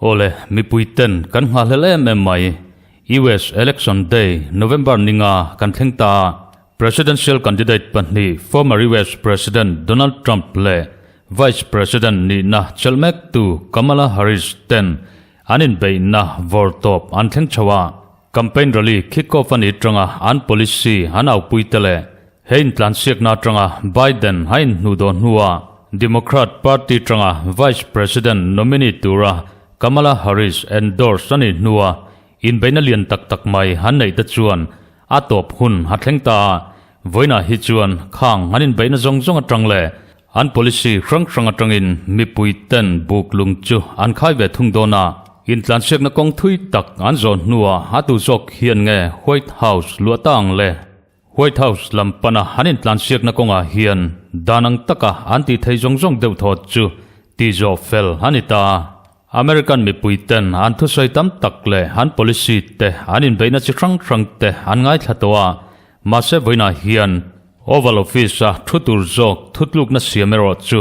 Awle, mipui ten kan nghahhlel em em mai. US Election Day, November ninga kan thleng ta a, Presidential candidate pahnih former US President Donald Trump leh Vice President nihna chelh mektu Kamala Harris ten an inbeihna vawrtawp an thleng chho a. Campaign rally kick-off a nih atanga an policy an aupui te leh he intlansiakna atanga Biden a inhnuh dawh hnuah Democrat Party atanga Vice President nominee tura Kamala Harris endorse a nih hnuah inbeihna lian tak tak mai an neih te chuan a tawp hun a thleng ta a. Vawiinah hi chuan khang an inbeihna zawng zawng atang leh An policy hrang hrang atangin mipui ten buk lung chu an khai ve thung dawn a, intlansiakna kawng thui tak an zawh hnuah a tu zawk hian nge White House luah ta ang le? White House lam pana an intlansiakna kawngah hian dan ang taka an tih thei zawng zawng deuh thawt chu tih zawh fel a ni ta. American mipui ten an thusawi tam tak leh an policy te an inbeihna chi hrang hrang te an ngaithla tawh a, mahse vawiinah hian Oval Office-a thu tur zawk thutlukna siam erawh chu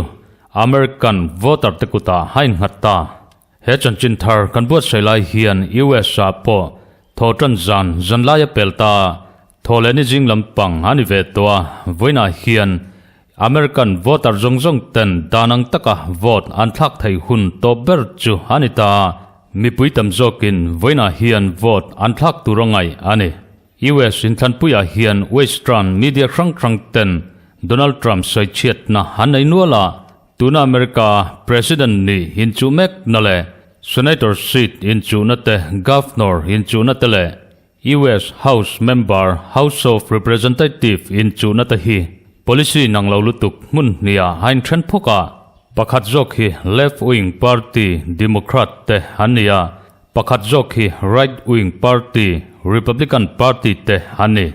American voter te kutah a innghat ta. He chanchin thar kan buatsaih lai hian US-ah pawh thawhtan zan zanlai a pel ta a, thaw leh ni zing lampang a ni ve tawh a, vawiinah hian American voter zawng zawng ten dan ang taka vote an thlak thei hun tawp ber chu a ni ta a, mipui tam zawkin vawiinah hian vote an thlak tur a ngaih a ni. US inthlanpuiah hian Western media hrang hrang ten Donald Trump sawichhiatna an nei nual a, tuna America President nih inchuh mek na leh Senator seat inchuhna te, Governor inchuhna te leh US House member House of Representative inchuhna te hi policy nang lo lutuk hmun hniah a inthen phawk a, pakhat zawk hi left wing party Democrat te an ni a, Pakhat zawk hi right wing party Republican party te an ni.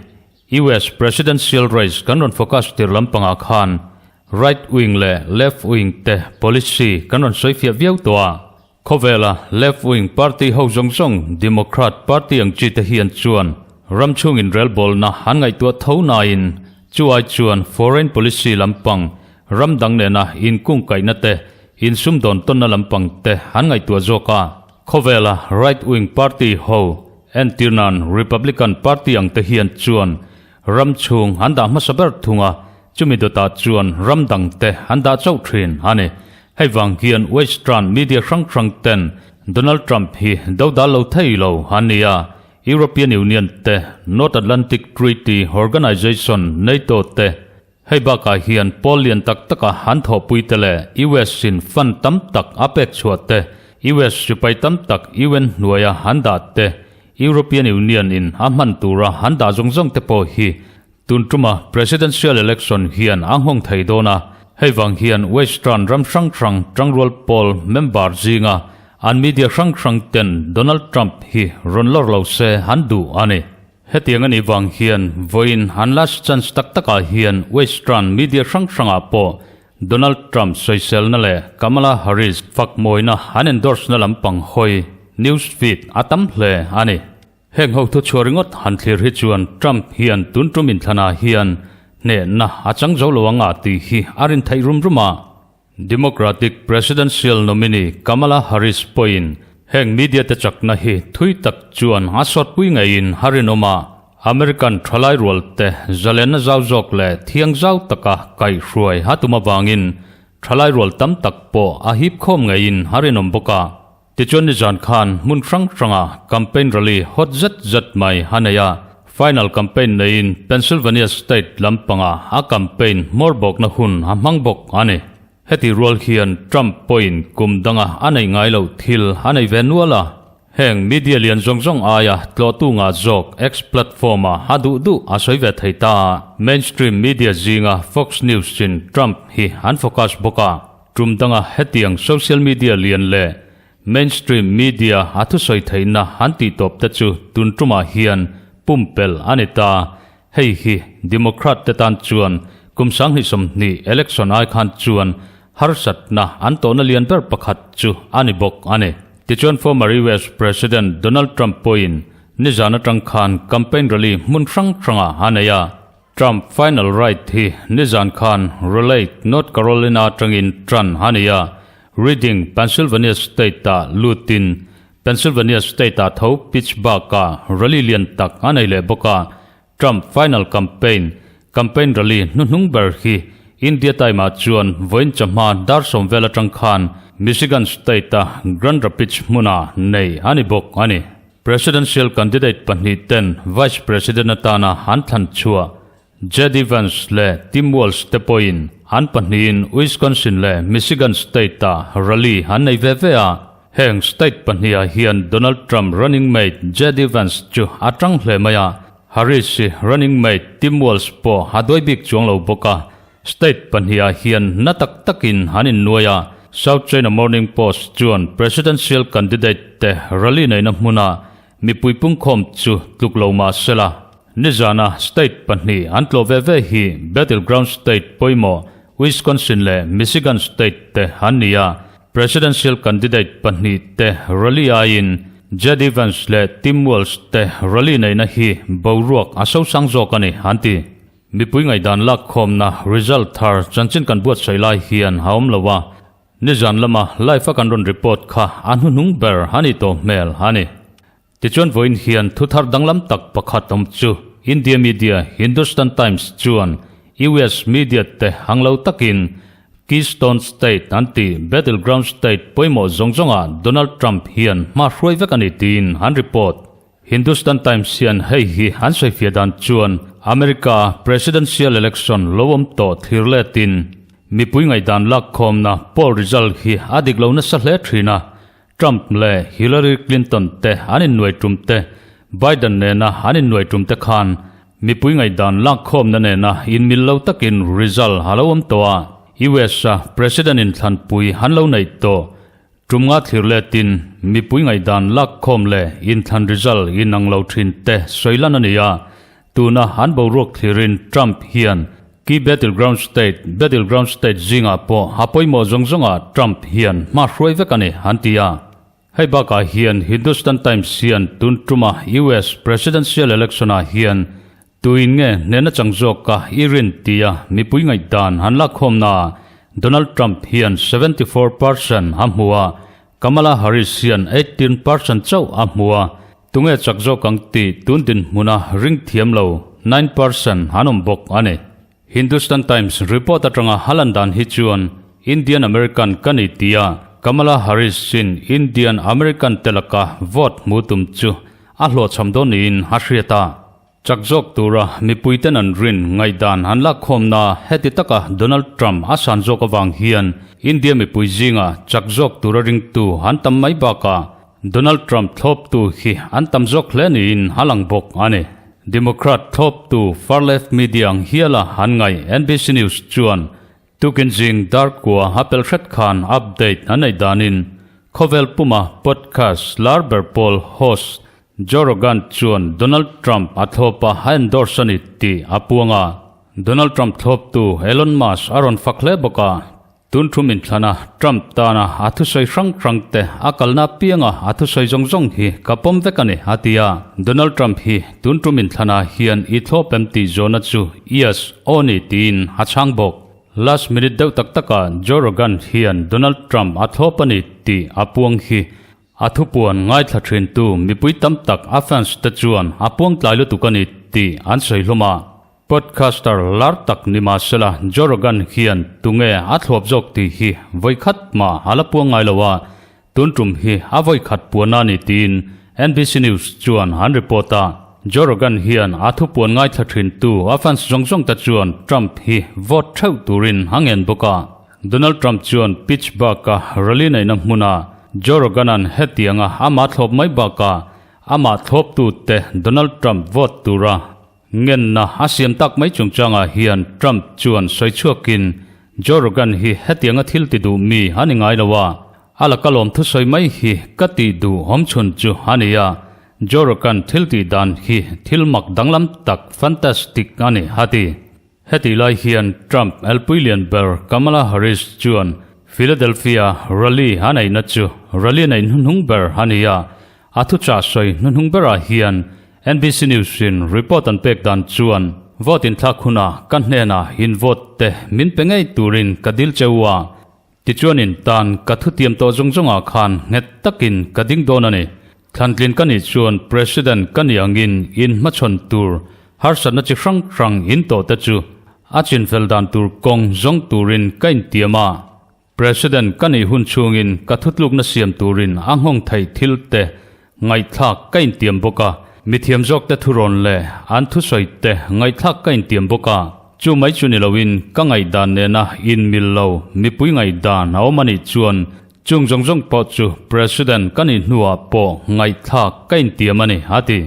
US presidential race kan rawn focus tir lampangah khan right wing leh left wing te policy kan rawn sawi fiah viau tawh a. Khawvela left wing party ho zawng zawng Democrat party ang chi te hian chuan ram chhungin relbawlna an ngaihtuah tho nain chu ai chuan foreign policy lampang ram dang nena inkungkaihna te Insumdawn tawnna lampang te an ngaihtuah zawk a, khawvela right wing party ho entir nan Republican party ang te hian chuan ram chhung an dah hmasa ber thung a, chumi dawtah chuan ram dang te an dah chauh thin a ni. Hei vang hian Western media hrang hrang ten Donald Trump hi do dal lo thei lo an ni a, European Union te, North Atlantic Treaty Organization, NATO, te, Hei bakah hian pawl lian tak taka an thawhpui te leh US in fund tam tak a pek chhuah te, US sipai tam tak UN hnuaia an dah te, European Union in a hman tura an dah zawng zawng te pawh hi tun tuma Presidential Election hian a nghawng thei dawn a. Hei vang hian Western ram hrang hrang tangrual pawl member zinga an media hrang hrang ten Donald Trump hi rawn lawr lo se an duh a ni. Hetiang a nih vang hian vawiin an last chance tak takah hian Western media hrang hrangah pawh Donald Trump sawiselna leh Kamala Harris fakmawina an endorse na lampang hawi news feed a tam hle a ni. Heng ho thuchhuah ringawt han thlir hi chuan Trump hian tun tum inthlanah hian hnehna a chang zo lo anga tih hi a rin theih rum rum a. Democratic presidential nominee Kamala Harris pawhin heng media te chakna hi thui tak chuan a sawtpui ngeiin a rinawm a, American thalai rual te zalenna zau zawk leh thiang zau taka kaihhruai a tum avangin thalai rual tam tak pawh a hip khawm ngeiin a rinawm bawk a. Tichuan nizan khan hmun hrang hranga campaign rally hot zet zet mai a nei a, final campaign neiin Pennsylvania state lampanga a campaign hmawr bawkna hun a hmang bawk a ni. Heti rual hian Trump pawhin kum danga a neih ngai loh thil a nei ve nual a, heng media lian zawng zawng aia tlawhtu ngah zawk X platform-a a duh duh a sawi ve thei ta. Mainstream media zinga Fox News-in Trump hi an focus bawk a. Tum danga hetiang social media lian leh mainstream media a thusawi theihna an tih tawp te chu tun tumah hian pumpelh a ni ta. Hei hi Democrat te tan chuan kum 2020 election ai khan chuan harsatna an tawhna lian ber pakhat chu a ni bawk a ni. Tichuan former US President Donald Trump pawhin. Nizan atang khan campaign rally hmun hrang hrangah a nei a. Trump final ride hi nizan khan Raleigh, North Carolina atangin tan a ni a. Reading, Pennsylvania state-ah lutin Pennsylvania state-ah tho Pittsburgh-ah rally lian tak a nei leh bawk a. Trump final campaign, campaign rally hnuhnung ber hi India time-ah chuan vawiin chawhma dar sawm vel atang khan Michigan state-a Grand Rapids hmunah nei a ni bawk a ni. Presidential candidate pahnih ten Vice President atana an thlan chhuah JD Vance leh Tim Walz te pawhin an pahnihin Wisconsin leh Michigan state-ah rally an nei ve ve a. Heng state pahnihah hian Donald Trump running mate JD Vance chu a tang hle mai a, Harris i running mate Tim Walz pawh a duai bik chuang lo bawk a. State pahnihah hian na tak takin an innuai a, South China Morning Post chuan presidential candidate te rally neihna hmuna mipui pungkhawm chu tluk lo mah sela, nizana state pahnih an tlawh ve ve hi battleground state pawimawh Wisconsin leh Michigan state te an ni a, presidential candidate pahnih te rally aiin JD Vance leh Tim Walz te rally neihna hi boruak a sosang zawk a ni, an ti. Mipui ngaihdan lakkhawmna result thar chanchin kan buatsaih lai hian a awm lo a, nizan lama live a kan rawn report kha a hnuhnung ber a ni tawh hmel a ni. Tichuan vawiin hian thu thar danglam tak pakhat awm chu India media Hindustan Times chuan US media te ang lo takin Keystone State an tih battleground state pawimawh zawng zawngah Donald Trump hian hma hruai vek a ni tiin an report. Hindustan Times hian hei hi an sawifiah dan chuan America Presidential Election lo awm tawh thlir letin mipui ngaihdan lakkhawmna poll result hi a dik lo nasa hle thin a, Trump leh Hillary Clinton te an innuai tum te, Biden nena an innuai tum te khan mipui ngaihdan lakkhawmna nena inmil lo takin result a lo awm tawh a, US-a President inthlanpui an lo neih tawh. Tum nga thlir letin mipui ngaihdan lakkhawm leh inthlan result inang lo thin te sawi lan a ni a, tuna an boruak thlirin Trump hian key battleground state, battleground state zingah pawh a pawimawh zawng zawngah Trump hian hma hruai vek a ni an ti a. Hei bakah hian Hindustan Times hian tun tuma US presidential election-ah hian Tuin nge hnehna chang zawk a i rin tia mipui ngaihdan han lakkhawmnaah Donald Trump hian 74 percent a hmu a, Kamala Harris hian 18 percent chauh a hmu a, tunge chak zawk ang tih tun dinhmuna ring thiam lo 9 percent an awm bawk a ni. Hindustan Times report atanga a lan dan hi chuan Indian American ka ni tia Kamala Harris-in Indian American te laka vote hmu tum chu a hlawhchham dawn niin a hriat a. Chak zawk tura mipuiten an rin ngaihdan an lakkhawmna heti taka Donald Trump a san zawk avang hian India mipui zinga chak zawk tura ringtu an tam mai bakah Donald Trump thlawptu hi an tam zawk hle niin a lang bawk a ni. Democrat thlawptu far-left media ang hiala an ngaih NBC News chuan Tukin zing darkua a pel hret khan update an neih danin khawvel puma podcast lar ber pawl host Joe Rogan chuan Donald Trump a thlawp a a endorse a ni tih a puang a. Donald Trump thlawptu Elon Musk a rawn fak hle bawk a. Tun thu min thlan a, Trump tana a thusawi hrang hrang te a kalna apianga a thusawi zawng zawng hi ka pawm vek a ni, a ti a. Donald Trump hi tun thu min thlanah hian i thlawp em tih zawhna chu yes, aw ni tiin a chhang bawk. Last minute deuh tak takah Joe Rogan hian Donald Trump a thlawp a ni tih a puang hi a thupuan ngaithla thintu mipui tam tak a fans te chuan a puang tlai lutuk a ni tih an sawi hlawm a. Podcaster lar tak ni mahsela Joe Rogan hian tunge a thlawp zawk tih hi vawikhat mah a la puang ngai lo a, tun tum hi a vawikhat puanna a ni tiin NBC News chuan an report a. Joe Rogan hian a thupuan ngaithla thintu a fans zawng zawng te chuan Trump hi vote theuh turin a ngen bawk a. Donald Trump chuan Pittsburgh-a rally neihna hmuna Joe Rogan-a'n hetianga amah thlawp mai bakah amah thlawptute Donald Trump vote tura Ngenna a siam tak mai chungchangah hian Trump chuan sawi chhuakin Joe Rogan hi hetianga thil ti duh mi a ni ngai lo a, a laka lawm thusawi mai hi ka tih duh awm chhun chu a ni a, Joe Rogan thil tih dan hi thil mak danglam tak, fantastic, a ni, a ti. Hetih lai hian Trump elpui lian ber Kamala Harris chuan Philadelphia rally a neihna chu rally neih hnuhnung ber a ni a, a thuchah sawi hnuhnung berah hian. NBC News in report an pek dan chuan vote inthlak hunah ka hnenah in vote te min pe ngei turin ka dil cheu a, tichuan in tan ka thutiam tawh zawng zawngah khan nghet takin ka ding dawn a ni. Thlantlin ka nih chuan President ka nih angin in hmachhawn tur harsatna chi hrang hrang in tawh te chu a chinfel dan tur kawng zawng turin ka intiam a. President ka nih hun chhungin ka thutlukna siam turin a nghawng theih thil te ngaihthlak ka intiam bawk a, mithiam zawk te thurawn leh an thusawi te ngaihthlak ka intiam bawk a, chu mai chu ni loin ka ngaihdan nena inmil lo mipui ngaihdan a awm a nih chuan chung zawng zawng pawh chu President ka nih hnuah pawh ngaihthlak ka intiam a ni, a ti.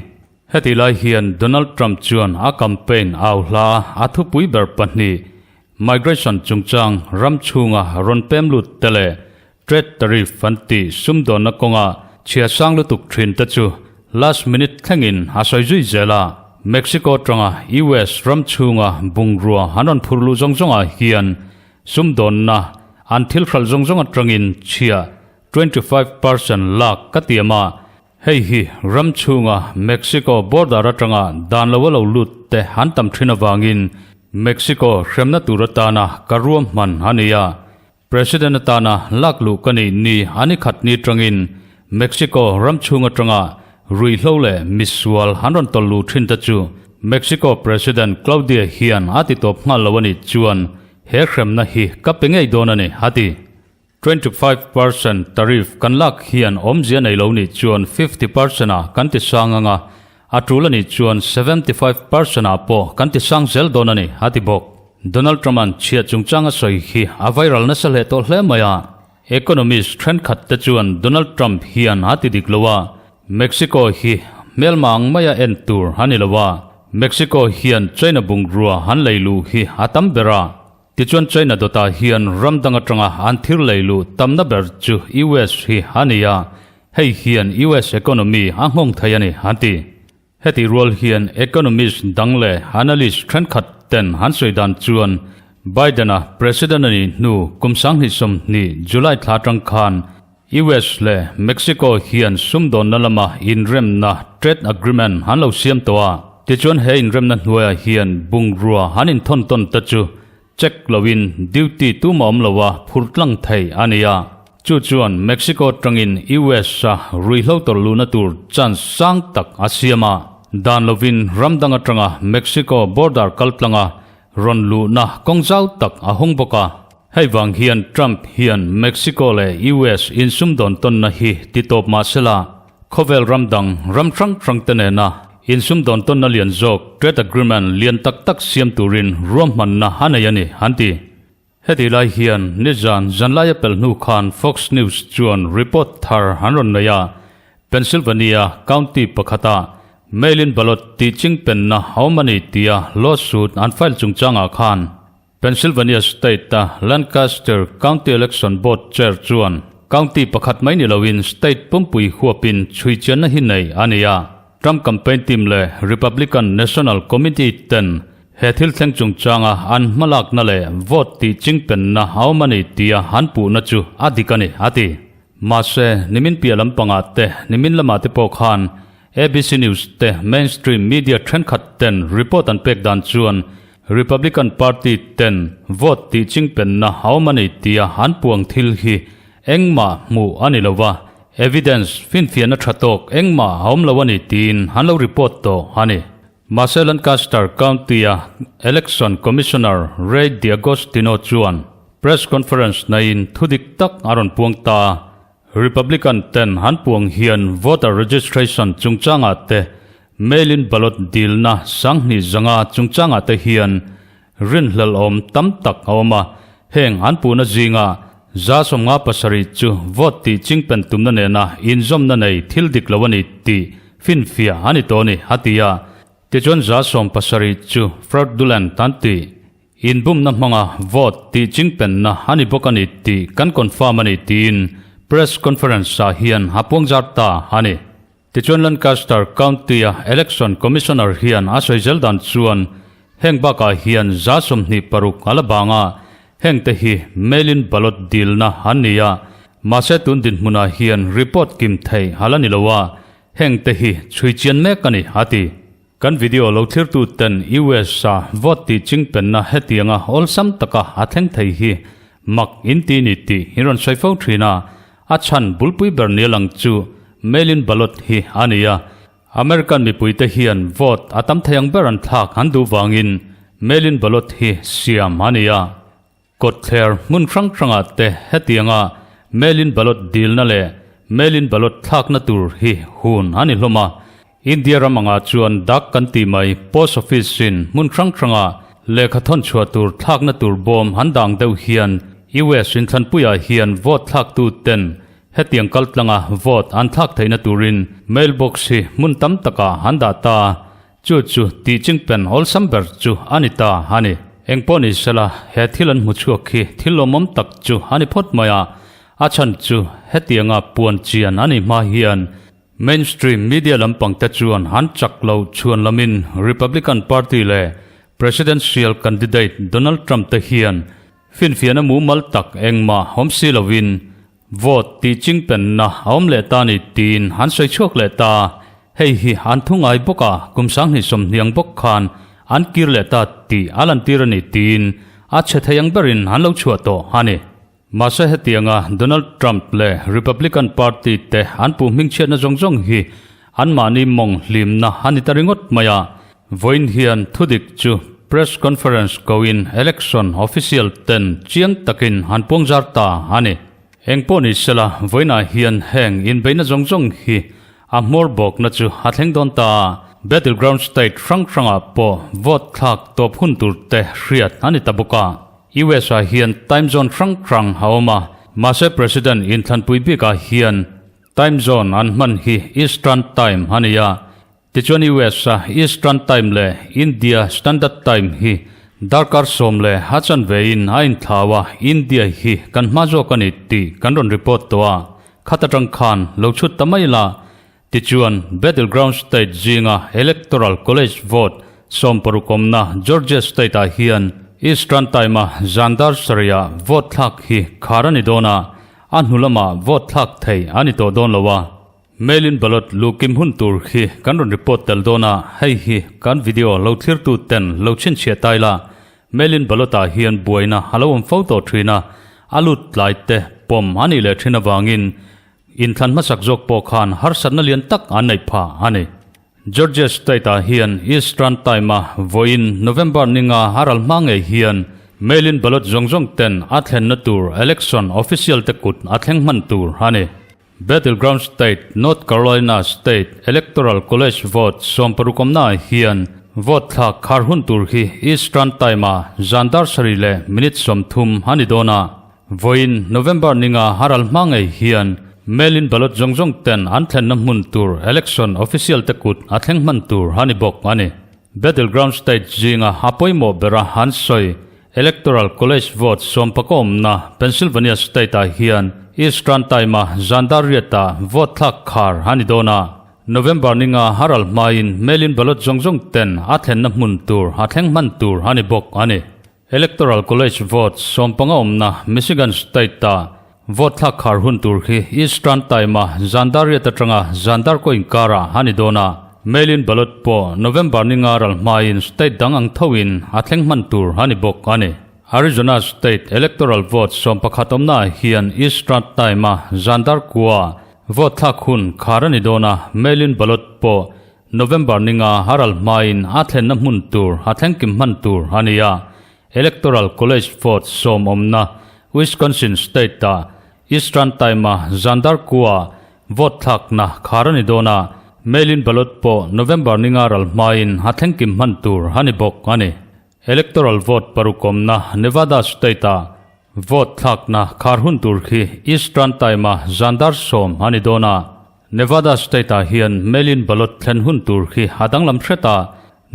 Heti lai hian Donald Trump chuan a campaign au hla a thupui ber pahnih, migration chungchang ram chhunga rawn pem lut te leh trade tariff an tih sumdawnna kawnga chhia sang lutuk thin te chu last minute thlengin a sawi zui zel a. Mexico atanga US ram chhunga bungrua an rawn phur luh zawng zawngah hian sumdawnna an thil hralh zawng zawng atangin chhia 25% lak ka tiam a. Hei hi ram chhunga Mexico border atanga dan lo a lo lut te an tam thin avangin Mexico hremna tur atana ka ruam hman a ni a. President atana lak luh ka nih ni a ni khat ni tangin Mexico ram chhung atanga ruihhlo leh misual an rawn tawlh luh thin te chu Mexico President Claudia hian a ti tawp nghal lo a nih chuan he hremna hi ka pe ngei dawn a ni, a ti. 25% tariff kan lak hian awmzia nei lo nih chuan 50% ah kan ti sang ang a, a tul a nih chuan 75% ah pawh kan ti sang zel dawn a ni, a ti bawk. Donald Trump-a'n chhiat chungchang a sawi hi a viral nasa hle tawh hle mai a, economist thenkhat te chuan Donald Trump hian a ti dik lo a, Mexico hi hmelma ang maia en tur a ni lo a, Mexico hian China bungrua an lei luh hi a tam ber a, Tichuan China dawtah hian ram dang atanga an thir lei luh tamna ber chu US hi a ni a, hei hian US economy a nghawng thei a ni, an ti. Heti rual hian economist dang leh analyst thenkhat ten an sawi dan chuan Biden-a president a nih hnu kum 2020 July thla atang khan US leh Mexico hian sumdawnna lama inremna, trade agreement, an lo siam tawh a. Tichuan he inremna hnuaiah hian bungrua an inthawn tawn te chu check loin duty tumah awm loa phur tlang thei a ni a. Chu chuan Mexico tangin US-a ruihhlo tawlh luhna tur chance sang tak a siam a. Dan lovin ram dang atanga Mexico border kal tlanga rawn luhna kawng zau tak a hawng bawk a. Hei vang hian Trump hian Mexico leh US insumdawn tawnna hi ti tawp mah sela, khawvel ram dang ram hrang hrang te nena insumdawn tawnna lian zawk trade agreement lian tak tak siam turin ruahmanna a nei a ni, an ti. Heti lai hian nizan zanlaia pel hnu khan Fox News chuan report thar an rawn nei a, Pennsylvania county pakhata mail-in ballot tih chingpenna a awm a ni tia lawsuit an file chungchangah khan Pennsylvania State-a Lancaster County Election Board Chair chuan county pakhat mai ni loin state pumpui huapin chhuichianna hi nei a ni a. Trump campaign team leh Republican National Committee ten he thil thleng chungchanga an hmalakna leh vote tih chingpenna a awm a ni tia an puhna chu a dik a ni, a ti. Mahse, nimin piah lampangah te, nimin lamah te pawh khan ABC News te mainstream media thenkhat ten report an pek dan chuan Republican Party ten vote tih chingpenna a awm a ni tia an puang thil hi engmah hmuh a ni lo va, evidence finfiahna tha tawk engmah a awm lo a ni tiin an lo report tawh a ni. Mahse Lancaster County-a Election Commissioner Ray DiAgostino chuan press conference naiin thudik tak a rawn puang ta. Republican ten an puang hian voter registration chungchangah te Mail-in ballot dilna 2500 chungchangah te hian rinhlelhawm tam tak a awm a, heng an puhna zinga 57 chu vote tih chingpen tumna nena inzawmna nei thil dik lo a ni tih finfiah a ni tawh a ni, a ti a. Tichuan 70 chu fraudulent an ti. Inbumna hmanga vote tih chingpenna a ni bawk a ni tih kan confirm a ni tiin press conference-ah hian a puangzar ta a ni. Tichuan Lancaster County-a Election Commissioner hian a sawi zel dan chuan heng bakah hian 26 a la bang a, hengte hi mail-in ballot dilna an ni a, mahse tun dinhmunah hian report kim theih a la ni lo a. Heng te hi chhui chian mek a ni, a ti. Kan video lo thlirtu ten US a vote tih chingpenna hetianga awlsam taka a thleng thei hi mak in ti ni tih in rawn sawi fo thin a, a chhan bulpui ber nia lang chu mail-in ballot hi a ni a. American mipuite hian vote a tam thei ang ber an thlak an duh vangin mail-in ballot hi siam a ni a. Kawtthler hmun hrang hrangah te hetianga mail-in ballot dilna leh mail-in ballot thlakna tur hi hun a ni hlawm a. India ram angah chuan dak kan tih mai post office in hmun hrang hranga lehkha thawn chhuah tur thlakna tur bawm an dang deuh hian US inthlanpuiah hian vote thlaktu ten hetiang kaltlanga vote an thlak theihna turin mailbox hi hmun tam takah an dah ta. Chu chu tih chingpen awlsam ber chu a ni ta a ni. Engpawh ni sela, he thil an hmu chhuak hi thil lawmawm tak chu a ni phawt mai a. A chhan chu hetianga puan chian a nih hma hian mainstream media lampang te chuan an chak lo chhuan lamin Republican Party leh Presidential candidate Donald Trump te hian finfiahna mumal tak engmah awm si lovin Vote tih chingpenna a awm leh ta ni tiin an sawi chhuak leh ta. Hei hi an thu ngai bawk a, kum 2020 bawk khan an kir leh ta tih a lantir a ni tiin a chhe thei ang berin an lo chhuah tawh a ni. Mahse hetianga Donald Trump leh Republican Party te an puh hmingchhiatna zawng zawng hi anmahni mawng hlimna a ni ta ringawt mai a. Vawiin hian thudik chu press conference koin election official ten chiang takin an puangzar ta a ni. Engpawh ni sela vawiinah hian heng inbeihna zawng zawng hi a hmawr bawkna chu a thleng dawn ta a. Battleground state hrang hrangah pawh vote thlak tawp hun tur te hriat a ni ta bawk a. US ah hian time zone hrang hrang a awm a, mahse President inthlanpui bikah hian time zone an hman hi Eastern Time a ni a. Tichuan US a Eastern Time leh India Standard Time hi darkar 10 a chanve in a inthlau a, India hi kan hma zawk a ni tih kan rawn report tawh a, khat atang khan lo chhut ta mai la. Tichuan Battleground State zinga Electoral College vote 60 awmna Georgia State ah hian Eastern Time a zan dar sarih ah vote thlak hi khar a ni dawn a, a hnu lamah vote thlak thei a ni tawh dawn lo a. Mail-in ballot luh kim hun tur khi kan rawn report tel dawn a, hei hi kan video lo thlirtu ten lo chhinchhiah tai la. Mail-in ballot ah hian buaina a lo awm fo tawh thin a, a lut tlai te pawm a nih leh thin avangin inthlan hmasak zawk pawh khan harsatna lian tak an neih phah a ni. Georgia State ah hian Eastern Time a vawiin November ninga a ral hma ngei hian mail-in ballot zawng zawng ten a thlenna tur election official te kut a thleng hman tur a ni. Battleground State, North Carolina State Electoral College vote 60 awmnaah hian vote thlak khar hun tur hi Eastern Time-a zan dar sarih leh minute 30 a ni dawn a. Vawiin November ninga a ral hma ngei hian mail-in ballot zawng zawng ten an thlenna hmun tur election official te kut a thleng hman tur a ni bawk a ni. Battleground State zinga a pawimawh bera an sawi Electoral College vote 11 awmna Pennsylvania State-ah hian Eastern Time-a zan dar riatah vote thlak khar a ni dawn a. November ninga a ral hmain mail-in ballot zawng zawng ten a thlenna hmun tur a thleng hman tur a ni bawk a ni. Electoral College vote 15 awmna Michigan State-ah vote thlak khar hun tur hi Eastern Time-a zan dar riat atanga zan dar kaw inkarah a ni dawn a. Mail-in ballot pawh November ninga ral hmain state dang ang thoin a thleng hman tur a ni bawk a ni. Arizona State electoral vote 11 awmnaah hian Eastern Time-a zan dar kua vote thlak hun khar a ni dawn a, mail-in ballot pawh November ninga a ral hmain a thlenna hmun tur a thleng kim hman tur a ni a. Electoral College vote 10 awmna Wisconsin State-ah Eastern Time-a zan dar kua vote thlakna khar a ni dawn a, mail-in ballot pawh November ninga ral hmain a thleng kim hman tur a ni bawk a ni. Electoral vote 6 awmna Nevada State-ah vote thlakna khar hun tur khi Eastern Time-a zan dar 10 a ni dawn a, Nevada State-ah hian mail-in ballot thlen hun tur khi a danglam hret a,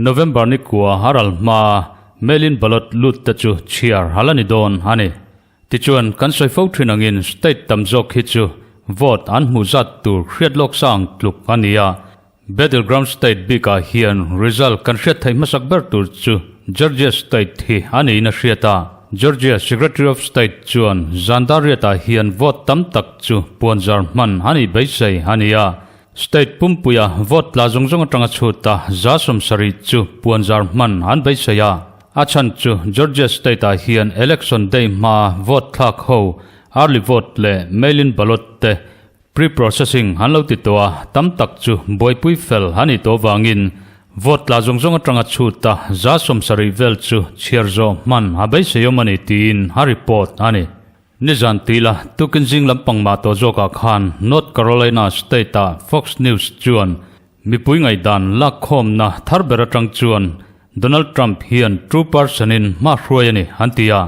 November ni kua a ral hmaa mail-in ballot lut te chu chhiar a la ni dawn a ni. Tichuan, kan sawi fo thin angin state tam zawk hi chu vote an hmuh zat tur hriat lawk sa ang tluk a ni a. Battleground state bikah hian result kan hriat theih hmasak ber tur chu Georgia state hi a niin a hriat a. Georgia Secretary of State chuan zan dar riatah hian vote tam tak chu puanzar hman a nih beisei a ni a. State pumpuia vote tla zawng zawng atanga chhut a 70% chu puanzar hman an beisei a. A chhan chu Georgia state ah hian election day hmaa vote thlak ho early vote leh mail-in ballot te pre-processing an lo ti tawh a, tam tak chu buaipui fel a nih tawh vangin vote tla zawng zawng atanga chhut a 70% vel chu chhiar zawh hman a beiseiawm a ni tiin a report a ni. Nizan tila tukin zing lampang mah tawh zawkah khan North Carolina state-ah Fox News chuan mipui ngaihdan lakkhawmna thar ber atang chuan Donald Trump hian true person-in hma hruai a ni an ti a.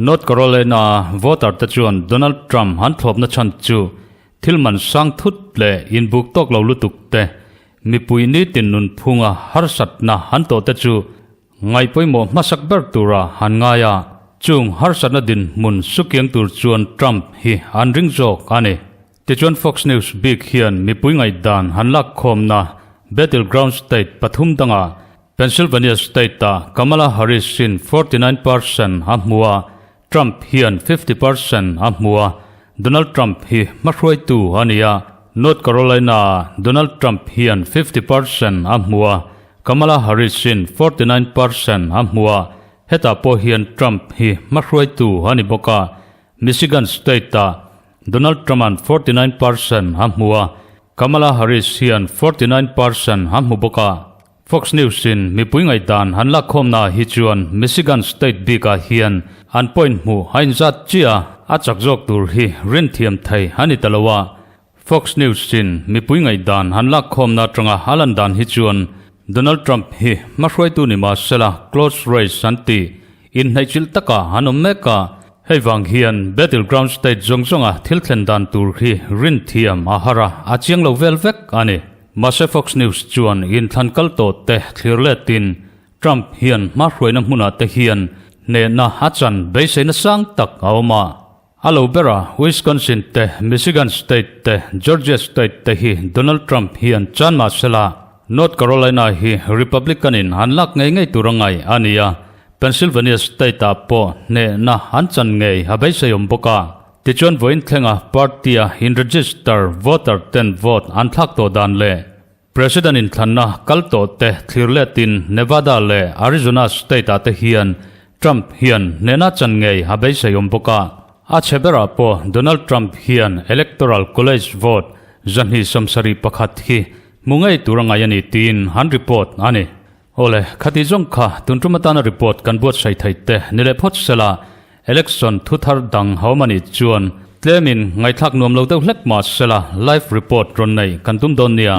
North Carolina voter te chuan Donald Trump an thlawpna chhan chu thil man sang thut leh inbuk tawk lo lutuk te, mipui nitin nunphunga harsatna an tawh te chu Ngaih pawimawh hmasak ber tura han ngai a, chung harsatna dinhmun sukiang tur chuan Trump hi an ring zawk a ni. Tichuan Fox News bik hian mipui ngaihdan han lakkhawmna battleground state pathum dangah Pennsylvania state-ah Kamala Harris-in 49 percent a hmu a, Trump hian 50 percent a hmu a, Donald Trump hi hmahruaitu a ni a, North Carolina-ah Donald Trump hian 50 percent a hmu a, Kamala Harris-in 49 percent a hmu a, hetah pawh hian Trump hi hmahruaitu a ni bawk a, Michigan state-ah Donald Trump-a'n 49 percent a hmu a, Kamala Harris hian 49 percent a hmu bawk a. Fox News-in mipui ngaihdan an lakkhawmnaah hi chuan Michigan state bikah hian an point hmuh a inzat chiah a, a chak zawk tur hi rinthiam thei a ni ta lo a. Fox News-in mipui ngaihdan an lakkhawmna atanga a lan dan hi chuan Donald Trump hi hmahruaitu ni mah sela close race an ti inhnaihchilh takah an awm mek a. Hei vang hian battleground state zawng zawnga thil thlen dan tur hi rinthiam a har a, a chiang lo vel vek a ni. Mahse Fox News chuan inthlan kal tawh te thlir letin Trump hian hma hruaina hmunah te hian hnehna a chan beiseina sang tak a awm a. A lo bera Wisconsin te, Michigan state te, Georgia state te hi Donald Trump hian chan mahsela North Carolina hi Republican in an lak ngei ngei tur a ngaih a ni a, Pennsylvania state ah pawh hnehna an chan ngei a beisei awm bawk a. Tichuan vawiin thlenga party-a in-register voter ten vote an thlak tawh dan leh President inthlanna kal tawh te thlir letin Nevada leh Arizona state-ah te hian Trump hian hnehna chan ngei a beisei awm bawk a. A chhe berah pawh Donald Trump hian Electoral College vote 271 hi hmu ngei tur a ngai a ni tiin an report a ni. Awle, khati zawng kha tun tum atana report kan buatsaih theih te ni leh phawt sela, election thu thar dang ho awm anih chuan tlemin ngaihthlak nuam lo deuh hlek mah sela live report rawn neih kan tum dawn nia.